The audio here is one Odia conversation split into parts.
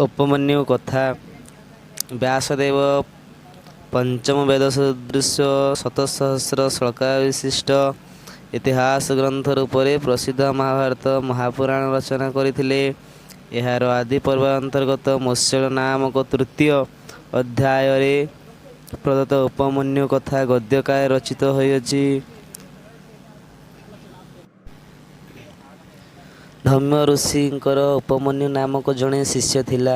ଉପମନ୍ୟୁ କଥା। ବ୍ୟାସଦେବ ପଞ୍ଚମ ବେଦ ସଦୃଶ ଶତସହସ୍ର ଶ୍ଳୋକା ବିଶିଷ୍ଟ ଇତିହାସ ଗ୍ରନ୍ଥ ରୂପରେ ପ୍ରସିଦ୍ଧ ମହାଭାରତ ମହାପୁରାଣ ରଚନା କରିଥିଲେ। ଏହାର ଆଦି ପର୍ବ ଅନ୍ତର୍ଗତ ମତ୍ସ୍ୟ ନାମକ ତୃତୀୟ ଅଧ୍ୟାୟରେ ପ୍ରଦତ୍ତ ଉପମନ୍ୟୁ କଥା ଗଦ୍ୟାକାରରେ ରଚିତ ହୋଇଅଛି। ଧୌମ୍ୟ ଋଷିଙ୍କର ଉପମନ୍ୟୁ ନାମକ ଜଣେ ଶିଷ୍ୟ ଥିଲା।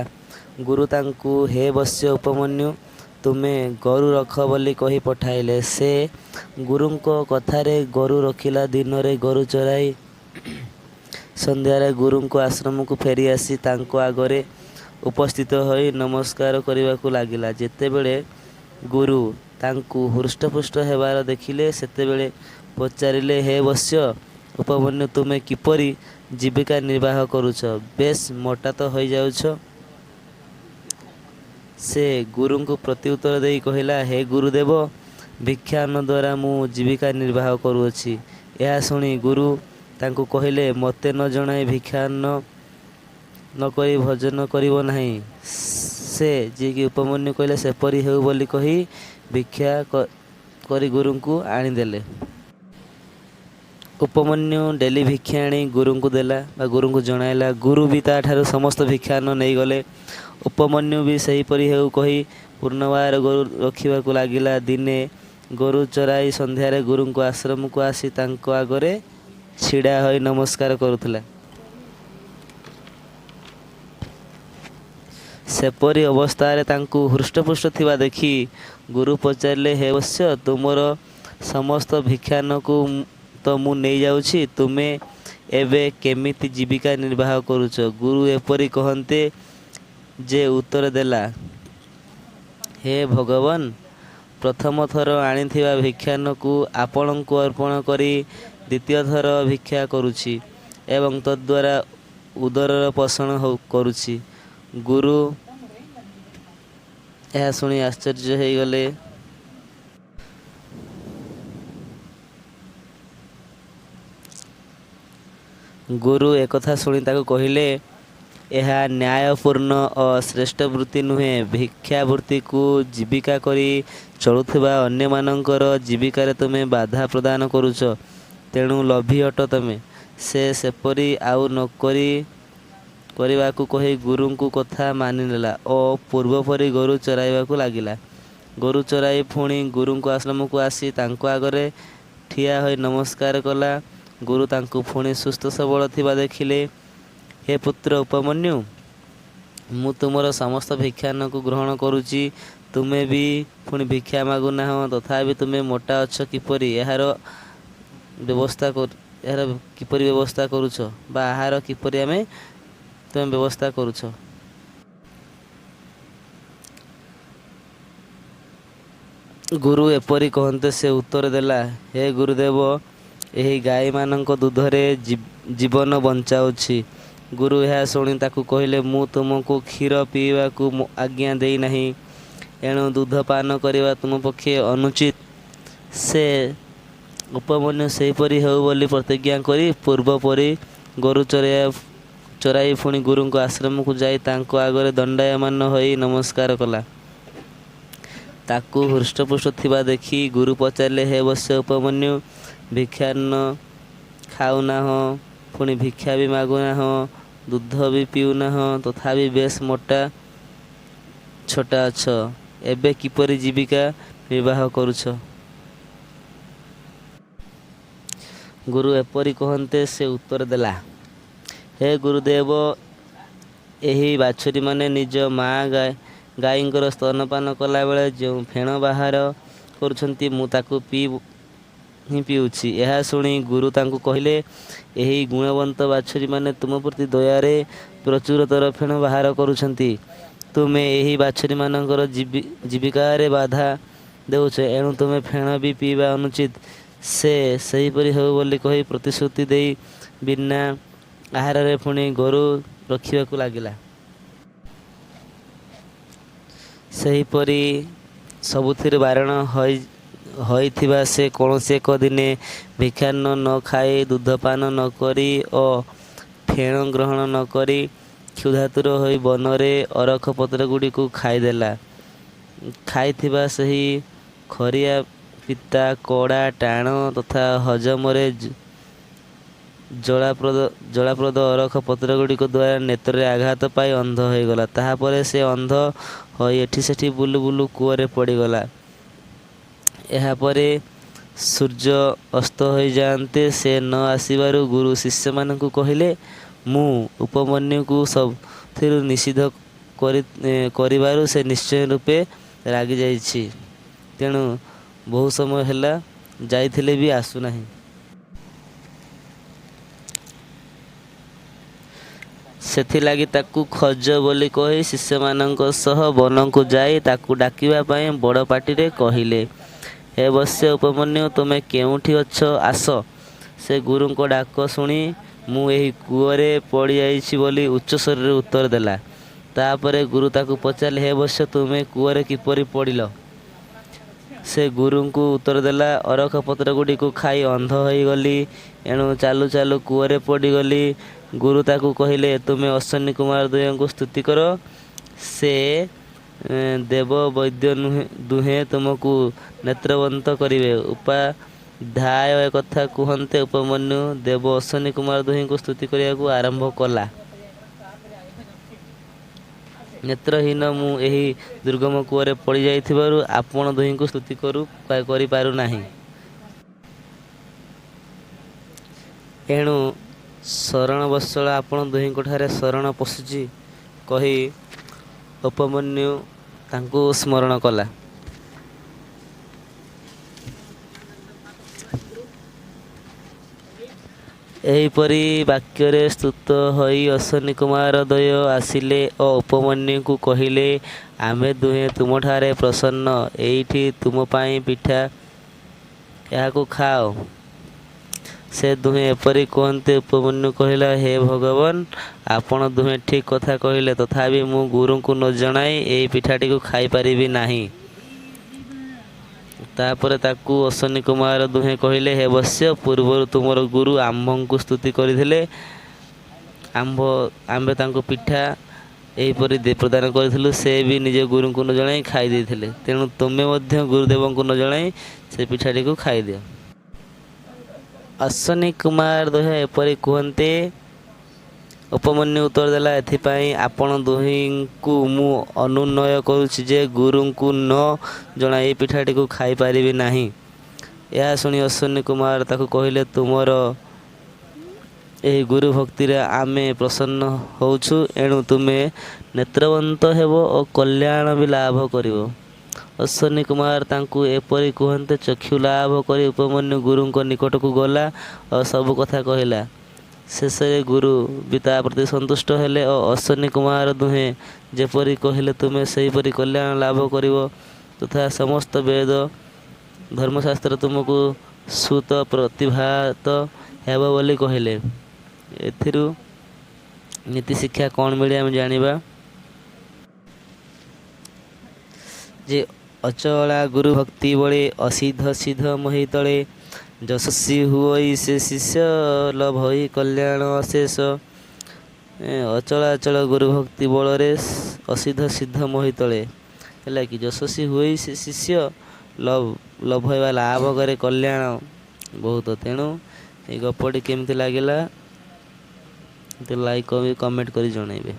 ଗୁରୁ ତାଙ୍କୁ ହେ ବତ୍ସ ଉପମନ୍ୟୁ, ତୁମେ ଗୋରୁ ରଖ ବୋଲି କହି ପଠାଇଲେ। ସେ ଗୁରୁଙ୍କ କଥାରେ ଗୋରୁ ରଖିଲା। ଦିନରେ ଗୋରୁ ଚରାଇ ସନ୍ଧ୍ୟାରେ ଗୁରୁଙ୍କ ଆଶ୍ରମକୁ ଫେରିଆସି ତାଙ୍କ ଆଗରେ ଉପସ୍ଥିତ ହୋଇ ନମସ୍କାର କରିବାକୁ ଲାଗିଲା। ଯେତେବେଳେ ଗୁରୁ ତାଙ୍କୁ ହୃଷ୍ଟପୁଷ୍ଟ ହେବାର ଦେଖିଲେ, ସେତେବେଳେ ପଚାରିଲେ, ହେ ବତ୍ସ ଉପମନ୍ୟୁ, ତୁମେ କିପରି ଜୀବିକା ନିର୍ବାହ କରୁଛ? ବେଶ୍ ମୋଟା ତ ହୋଇଯାଉଛ? ସେ ଗୁରୁଙ୍କୁ ପ୍ରତ୍ୟୁତ୍ତର ଦେଇ କହିଲା, ହେ ଗୁରୁଦେବ, ଭିକ୍ଷାଅନ୍ନ ଦ୍ୱାରା ମୁଁ ଜୀବିକା ନିର୍ବାହ କରୁଅଛି। ଏହା ଶୁଣି ଗୁରୁ ତାଙ୍କୁ କହିଲେ, ମୋତେ ନ ଜଣାଇ ଭିକ୍ଷାଅନ୍ନ ନ କରି ଭୋଜନ କରିବ ନାହିଁ। ସେ ଯିଏକି ଉପମନ୍ୟୁ କହିଲେ, ସେପରି ହେଉ ବୋଲି କହି ଭିକ୍ଷା କରି ଗୁରୁଙ୍କୁ ଆଣିଦେଲେ। ଉପମନ୍ୟୁ ଡେଲି ଭିକ୍ଷା ଆଣି ଗୁରୁଙ୍କୁ ଦେଲା ବା ଗୁରୁଙ୍କୁ ଜଣାଇଲା। ଗୁରୁ ବି ତା'ଠାରୁ ସମସ୍ତ ଭିକ୍ଷାଅନ୍ନ ନେଇଗଲେ। ଉପମନ୍ୟୁ ବି ସେହିପରି ହେଉ କହି ପୁନର୍ବାର ଗୋରୁ ରଖିବାକୁ ଲାଗିଲା। ଦିନେ ଗୋରୁ ଚରାଇ ସନ୍ଧ୍ୟାରେ ଗୁରୁଙ୍କ ଆଶ୍ରମକୁ ଆସି ତାଙ୍କ ଆଗରେ ଛିଡ଼ା ହୋଇ ନମସ୍କାର କରୁଥିଲା। ସେପରି ଅବସ୍ଥାରେ ତାଙ୍କୁ ହୃଷ୍ଟପୁଷ୍ଟ ଥିବା ଦେଖି ଗୁରୁ ପଚାରିଲେ, ହେ ବତ୍ସ, ତୁମର ସମସ୍ତ ଭିକ୍ଷାନ୍ନକୁ ତ ମୁଁ ନେଇଯାଉଛି, ତୁମେ ଏବେ କେମିତି ଜୀବିକା ନିର୍ବାହ କରୁଛ? ଗୁରୁ ଏପରି କହନ୍ତେ ଯେ ଉତ୍ତର ଦେଲା, ହେ ଭଗବାନ, ପ୍ରଥମ ଥର ଆଣିଥିବା ଭିକ୍ଷାନ୍ନକୁ ଆପଣଙ୍କୁ ଅର୍ପଣ କରି ଦ୍ୱିତୀୟ ଥର ଭିକ୍ଷା କରୁଛି ଏବଂ ତଦ୍ଦ୍ୱାରା ଉଦରର ପୋଷଣ କରୁଛି। ଗୁରୁ ଏହା ଶୁଣି ଆଶ୍ଚର୍ଯ୍ୟ ହୋଇଗଲେ। ଗୁରୁ ଏକଥା ଶୁଣି ତାକୁ କହିଲେ, ଏହା ନ୍ୟାୟପୂର୍ଣ୍ଣ ଓ ଶ୍ରେଷ୍ଠ ବୃତ୍ତି ନୁହେଁ। ଭିକ୍ଷାବୃତ୍ତିକୁ ଜୀବିକା କରି ଚଳୁଥିବା ଅନ୍ୟମାନଙ୍କର ଜୀବିକାରେ ତୁମେ ବାଧା ପ୍ରଦାନ କରୁଛ, ତେଣୁ ଲୋଭୀ ଅଟ ତୁମେ। ସେ ସେପରି ଆଉ ନକରି କରିବାକୁ କହି ଗୁରୁଙ୍କ କଥା ମାନିନେଲା ଓ ପୂର୍ବପରି ଗୋରୁ ଚରାଇବାକୁ ଲାଗିଲା। ଗୋରୁ ଚରାଇ ପୁଣି ଗୁରୁଙ୍କ ଆଶ୍ରମକୁ ଆସି ତାଙ୍କ ଆଗରେ ଠିଆ ହୋଇ ନମସ୍କାର କଲା। ଗୁରୁ ତାଙ୍କୁ ପୁଣି ସୁସ୍ଥ ସବଳ ଥିବା ଦେଖିଲେ, ହେ ପୁତ୍ର ଉପମନ୍ୟୁ, ମୁଁ ତୁମର ସମସ୍ତ ଭିକ୍ଷାନ୍ନକୁ ଗ୍ରହଣ କରୁଛି, ତୁମେ ବି ପୁଣି ଭିକ୍ଷା ମାଗୁନାହଁ, ତଥାପି ତୁମେ ମୋଟା ଅଛ କିପରି? ଏହାର ବ୍ୟବସ୍ଥା ଏହାର କିପରି ବ୍ୟବସ୍ଥା କରୁଛ ବା ଆହାର କିପରି ଆମେ ତୁମେ ବ୍ୟବସ୍ଥା କରୁଛ? ଗୁରୁ ଏପରି କହନ୍ତେ ସେ ଉତ୍ତର ଦେଲା, ହେ ଗୁରୁଦେବ, ଏହି ଗାଈମାନଙ୍କ ଦୁଧରେ ଜୀବନ ବଞ୍ଚାଉଛି। ଗୁରୁ ଏହା ଶୁଣି ତାକୁ କହିଲେ, ମୁଁ ତୁମକୁ କ୍ଷୀର ପିଇବାକୁ ଆଜ୍ଞା ଦେଇନାହିଁ, ଏଣୁ ଦୁଧ ପାନ କରିବା ତୁମ ପକ୍ଷେ ଅନୁଚିତ। ସେ ଉପମନ୍ୟୁ ସେହିପରି ହେଉ ବୋଲି ପ୍ରତିଜ୍ଞା କରି ପୂର୍ବପରି ଗୋରୁ ଚରାଇ ପୁଣି ଗୁରୁଙ୍କ ଆଶ୍ରମକୁ ଯାଇ ତାଙ୍କ ଆଗରେ ଦଣ୍ଡାୟମାନ ହୋଇ ନମସ୍କାର କଲା। ତାକୁ ହୃଷ୍ଟପୁଷ୍ଟ ଥିବା ଦେଖି ଗୁରୁ ପଚାରିଲେ, ହେ ବତ୍ସ ଉପମନ୍ୟୁ, ଭିକ୍ଷାନ୍ନ ଖାଉନାହଁ, ପୁଣି ଭିକ୍ଷା ବି ମାଗୁନାହଁ, ଦୁଧ ବି ପିଉନାହଁ, ତଥାପି ବେଶ୍ ମୋଟା ଛୋଟା ଅଛ, ଏବେ କିପରି ଜୀବିକା ନିର୍ବାହ କରୁଛ? ଗୁରୁ ଏପରି କହନ୍ତେ ସେ ଉତ୍ତର ଦେଲା, ହେ ଗୁରୁଦେବ, ଏହି ବାଛୁରୀମାନେ ନିଜ ମା ଗାଈଙ୍କର ସ୍ତନ୍ୟପାନ କଲାବେଳେ ଯେଉଁ ଫେଣ ବାହାର କରୁଛନ୍ତି, ମୁଁ ତାକୁ ପିଇ ହିଁ ପିଉଛି। ଏହା ଶୁଣି ଗୁରୁ ତାଙ୍କୁ କହିଲେ, ଏହି ଗୁଣବନ୍ତ ବାଛୁରୀମାନେ ତୁମ ପ୍ରତି ଦୟାରେ ପ୍ରଚୁରତର ଫେଣ ବାହାର କରୁଛନ୍ତି। ତୁମେ ଏହି ବାଛୁରୀମାନଙ୍କର ଜୀବିକାରେ ବାଧା ଦେଉଛ, ଏଣୁ ତୁମେ ଫେଣ ବି ପିଇବା ଅନୁଚିତ। ସେ ସେହିପରି ହେଉ ବୋଲି କହି ପ୍ରତିଶ୍ରୁତି ଦେଇ ବିନା ଆହାରରେ ପୁଣି ଗୋରୁ ରଖିବାକୁ ଲାଗିଲା। ସେହିପରି ସବୁଥିରୁ ବାରଣ ହୋଇଥିବା ସେ କୌଣସି ଏକ ଦିନେ ଭିକ୍ଷାନ୍ନ ନ ଖାଇ, ଦୁଧପାନ ନ କରି ଓ ଫେଣ ଗ୍ରହଣ ନ କରି କ୍ଷୁଧାତୁର ହୋଇ ବନରେ ଅରଖ ପତ୍ରଗୁଡ଼ିକୁ ଖାଇଦେଲା। ଖାଇଥିବା ସେହି ଖରିଆ ପିତା, କଡ଼ା, ଟାଣ ତଥା ହଜମରେ ଜଳାପ୍ରଦ ଅରଖ ପତ୍ରଗୁଡ଼ିକ ଦ୍ୱାରା ନେତ୍ରରେ ଆଘାତ ପାଇ ଅନ୍ଧ ହୋଇଗଲା। ତାହାପରେ ସେ ଅନ୍ଧ ହୋଇ ଏଠି ସେଠି ବୁଲୁ ବୁଲୁ କୂଅରେ ପଡ଼ିଗଲା। ଏହାପରେ ସୂର୍ଯ୍ୟ ଅସ୍ତ ହୋଇଯାଆନ୍ତେ ସେ ନ ଆସିବାରୁ ଗୁରୁ ଶିଷ୍ୟମାନଙ୍କୁ କହିଲେ, ମୁଁ ଉପମନ୍ୟୁକୁ ସବୁଥିରୁ ନିଷିଦ୍ଧ କରିବାରୁ ସେ ନିଶ୍ଚୟ ରୂପେ ରାଗିଯାଇଛି। ତେଣୁ ବହୁ ସମୟ ହେଲା ଯାଇଥିଲେ ବି ଆସୁନାହିଁ। ସେଥିଲାଗି ତାକୁ ଖୋଜ ବୋଲି କହି ଶିଷ୍ୟମାନଙ୍କ ସହ ବନକୁ ଯାଇ ତାକୁ ଡାକିବା ପାଇଁ ବଡ଼ ପାଟିରେ କହିଲେ, ହେ ବତ୍ସ ଉପମନ୍ୟୁ, ତୁମେ କେଉଁଠି ଅଛ, ଆସ। ସେ ଗୁରୁଙ୍କ ଡାକ ଶୁଣି ମୁଁ ଏହି କୂଅରେ ପଡ଼ିଯାଇଛି ବୋଲି ଉଚ୍ଚସ୍ୱରରେ ଉତ୍ତର ଦେଲା। ତାପରେ ଗୁରୁ ତାକୁ ପଚାରିଲେ, ହେ ବତ୍ସ, ତୁମେ କୂଅରେ କିପରି ପଡ଼ିଲ? ସେ ଗୁରୁଙ୍କୁ ଉତ୍ତର ଦେଲା, ଅରଖ ପତ୍ରଗୁଡ଼ିକୁ ଖାଇ ଅନ୍ଧ ହୋଇଗଲି, ଏଣୁ ଚାଲୁ ଚାଲୁ କୂଅରେ ପଡ଼ିଗଲି। ଗୁରୁ ତାକୁ କହିଲେ, ତୁମେ ଅଶ୍ୱିନୀ କୁମାର ଦ୍ୱୟଙ୍କୁ ସ୍ତୁତି କର, ସେ ଦେବ ବୈଦ୍ୟ ଦୁହେଁ ତୁମକୁ ନେତ୍ରବନ୍ତ କରିବେ। ଉପାଧ୍ୟାୟ ଏକଥା କୁହନ୍ତେ ଉପମନ୍ୟୁ ଦେବ ଅଶ୍ୱିନୀ କୁମାର ଦୁହିଁଙ୍କୁ ସ୍ତୁତି କରିବାକୁ ଆରମ୍ଭ କଲା। ନେତ୍ରହୀନ ମୁଁ ଏହି ଦୁର୍ଗମ କୂଅରେ ପଡ଼ିଯାଇଥିବାରୁ ଆପଣ ଦୁହିଁଙ୍କୁ ସ୍ତୁତି କରିପାରୁନାହିଁ। ଏଣୁ ଶରଣବତ୍ସଳ ଆପଣ ଦୁହିଁଙ୍କଠାରେ ଶରଣ ପଶୁଛି କହି ଉପମନ୍ୟୁ ତାଙ୍କୁ ସ୍ମରଣ କଲା। ଏହିପରି ବାକ୍ୟରେ ସ୍ତୁତ ହୋଇ ଅଶ୍ୱିନୀ କୁମାର ଦ୍ୱୟ ଆସିଲେ ଓ ଉପମନ୍ୟୁକୁ କହିଲେ, ଆମ୍ଭେ ଦୁହେଁ ତୁମଠାରେ ପ୍ରସନ୍ନ। ଏଇଟି ତୁମ ପାଇଁ ପିଠା, ଏହାକୁ ଖାଅ। ସେ ଦୁହେଁ ଏପରି କୁହନ୍ତେ ଉପମନ୍ୟୁ କହିଲା, ହେ ଭଗବାନ, ଆପଣ ଦୁହେଁ ଠିକ୍ କଥା କହିଲେ, ତଥାପି ମୁଁ ଗୁରୁଙ୍କୁ ନ ଜଣାଇ ଏହି ପିଠାଟିକୁ ଖାଇପାରିବି ନାହିଁ। ତାପରେ ତାକୁ ଅଶ୍ୱିନୀ କୁମାର ଦୁହେଁ କହିଲେ, ହେ ବତ୍ସ, ପୂର୍ବରୁ ତୁମର ଗୁରୁ ଆମ୍ଭଙ୍କୁ ସ୍ତୁତି କରିଥିଲେ, ଆମ୍ଭେ ତାଙ୍କୁ ପିଠା ଏହିପରି ପ୍ରଦାନ କରିଥିଲୁ, ସେ ବି ନିଜ ଗୁରୁଙ୍କୁ ନ ଜଣାଇ ଖାଇ ଦେଇଥିଲେ। ତେଣୁ ତୁମେ ମଧ୍ୟ ଗୁରୁଦେବଙ୍କୁ ନ ଜଣାଇ ସେ ପିଠାଟିକୁ ଖାଇଦିଅ। ଅଶ୍ୱିନୀ କୁମାର ଦୁହେଁ ଏପରି କୁହନ୍ତେ ଉପମନ୍ୟୁ ଉତ୍ତର ଦେଲା, ଏଥିପାଇଁ ଆପଣ ଦୁହିଁଙ୍କୁ ମୁଁ ଅନୁନୟ କରୁଛି ଯେ ଗୁରୁଙ୍କୁ ନ ଜଣାଇ ଏହି ପିଠାଟିକୁ ଖାଇପାରିବି ନାହିଁ। ଏହା ଶୁଣି ଅଶ୍ୱିନୀ କୁମାର ତାକୁ କହିଲେ, ତୁମର ଏହି ଗୁରୁ ଭକ୍ତିରେ ଆମେ ପ୍ରସନ୍ନ ହେଉଛୁ, ଏଣୁ ତୁମେ ନେତ୍ରବନ୍ତ ହେବ ଓ କଲ୍ୟାଣ ବି ଲାଭ କରିବ। ଅଶ୍ୱିନୀ କୁମାର ତାଙ୍କୁ ଏପରି କୁହନ୍ତେ ଚକ୍ଷୁ ଲାଭ କରି ଉପମନ୍ୟୁ ଗୁରୁଙ୍କ ନିକଟକୁ ଗଲା ଓ ସବୁ କଥା କହିଲା। ଶେଷରେ ଗୁରୁ ବି ତା ପ୍ରତି ସନ୍ତୁଷ୍ଟ ହେଲେ ଓ ଅଶ୍ୱିନୀ କୁମାର ଦୁହେଁ ଯେପରି କହିଲେ ତୁମେ ସେହିପରି କଲ୍ୟାଣ ଲାଭ କରିବ ତଥା ସମସ୍ତ ବେଦ ଧର୍ମଶାସ୍ତ୍ର ତୁମକୁ ସୁତ ପ୍ରତିଭାତ ହେବ ବୋଲି କହିଲେ। ଏଥିରୁ ନୀତିଶିକ୍ଷା କ'ଣ ମିଳେ ଆମେ ଜାଣିବା ଯେ ଅଚଳା ଗୁରୁ ଭକ୍ତି ବଳେ ଅସିଦ୍ଧ ସିଦ୍ଧ ମହୀତଳେ, ଯଶସ୍ୱୀ ହୁଅଇ ସେ ଶିଷ୍ୟ ଲଭଇ କଲ୍ୟାଣ ଅଶେଷ। ଅଚଳାଚଳ ଗୁରୁ ଭକ୍ତି ବଳରେ ଅସିଦ୍ଧ ସିଦ୍ଧ ମହୀତଳେ, ହେଲା କି ଯଶସ୍ୱୀ ହୁଅଇ ସେ ଶିଷ୍ୟ ଲଭଇବା ଲାଭ କରେ କଲ୍ୟାଣ ବହୁତ। ତେଣୁ ଏଇ ଗପଟି କେମିତି ଲାଗିଲା ଲାଇକ୍ କମେଣ୍ଟ କରି ଜଣାଇବେ।